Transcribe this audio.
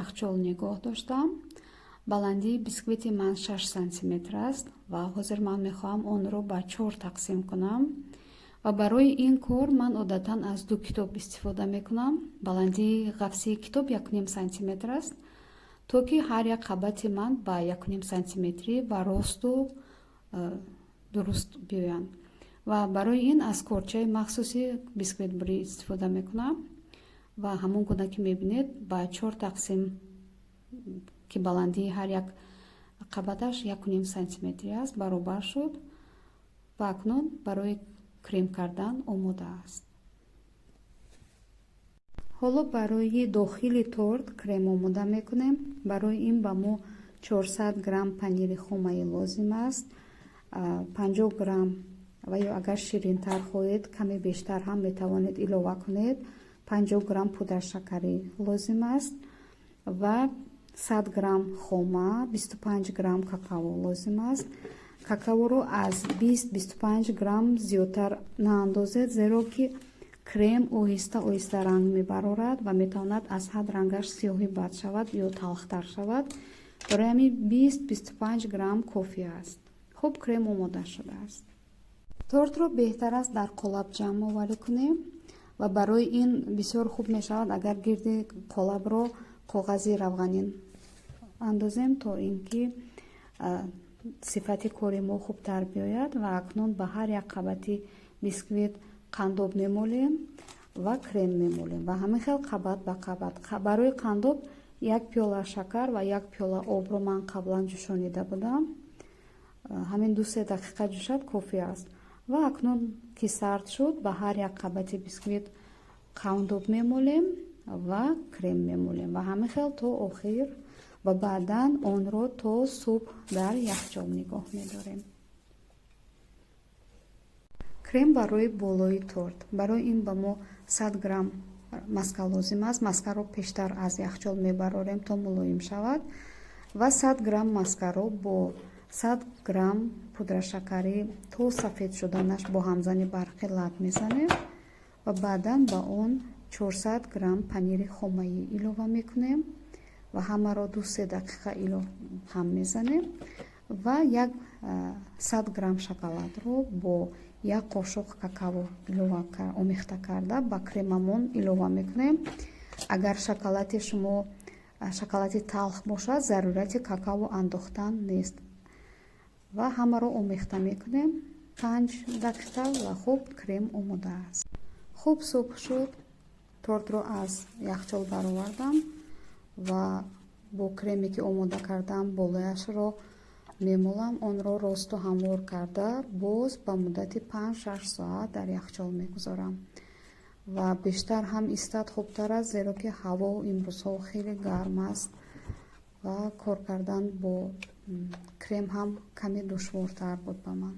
яхчол нигоҳ доштам. Баландии бисквити ман 6 сантиметр аст ва ҳозир ман мехоҳам онро ба чор тақсим кунам ва барои ин кор ман одатан аз ду китоб истифода мекунам. Баландии ғафсии китоб 1,5 сантиметр аст, то ки ҳар як қабати ман ба 1,5 сантиметрӣ ва росту дуруст биёянд. Ва барои ин аз корчаи махсуси бисквитбурӣ истифода мекунам ва ҳамон гуна ки мебинед, ба чор тақсим, ки баландии ҳар як қабаташ 1,5 сантиметрӣ аст, баробар шуд ва акнун барои крем кардан омода аст. Ҳоло барои дохили торт крем омода мекунем. Барои ин ба мо 400 грамм панири хомаӣ лозим аст, 50 грамм ва ё агар ширинтар хоҳед, каме бештар ҳам метавонед илова кунед, 50 грамм пудрашакарӣ лозим аст ва 100 грамм хома, 25 грамм какао лозим аст. Какаоро аз 20-25 грамм зиёдтар наандозед, зеро ки крем оҳиста оҳиста ранг мебарорад ва метавонад аз ҳад рангаш сиёҳи бад шавад ё талхтар шавад. Барои ҳамин 20-25 грамм кофӣ аст. Хуб, крем омода шудааст. Тортро беҳтар аст дар қолаб ҷамъоварӣ кунем ва барои ин бисёр хуб мешавад, агар гирди қолабро коғази равғанин андозем, то ин ки сифати кори мо хубтар биёяд. Ва акнун ба ҳар як қабати бисквит қандоб мемолем ва крем мемолем ва ҳамин хел қабат ба қабат. Барои қандоб як пиёла шакар ва як пиёла обро ман қаблан ҷӯшонида будам. Ҳамин 2-се дақиқа ҷӯшад, кофӣ аст. Ва акнун ки сард шуд, ба ҳар як қабати бисквит қандоб мемолем ва крем мемолем ва ҳамин хел то охир ва баъдан онро то субҳ дар яхчол нигоҳ медорем. Крем барои болои торт. Барои ин ба мо 100 грамм маска лозим аст. Маскаро пештар аз яхчол мебарорем, то мулоим шавад, ва 100 грамм маскаро бо 100 грамм пудрашакарӣ то сафед шуданаш бо ҳамзани барқӣ лат мезанем ва баъдан ба он 400 грамм панири хомаӣ илова мекунем ва ҳамаро 2-се дақиқа ҳам мезанем ва як 100 грамм шоколадро бо як қошуқ какао илова омехта карда, ба кремамон илова мекунем. Агар шоколади шумо шоколади талх бошад, зарурати какао андохтан нест. Ва ҳамаро омехта мекунем 5 дақиқа ва хуб, крем омода аст. Хуб, субҳ шуд, тортро аз яхчол баровардам ва бо креме ки омода кардам, болояшро мемолам. Онро росту ҳамвор карда, боз ба муддати 5-6 соат дар яхчол мегузорам ва бештар ҳам истад хубтар аст, зеро ки ҳаво имрӯзҳо хеле гарм аст ва кор кардан бо крем ҳам каме душвортар буд ба ман.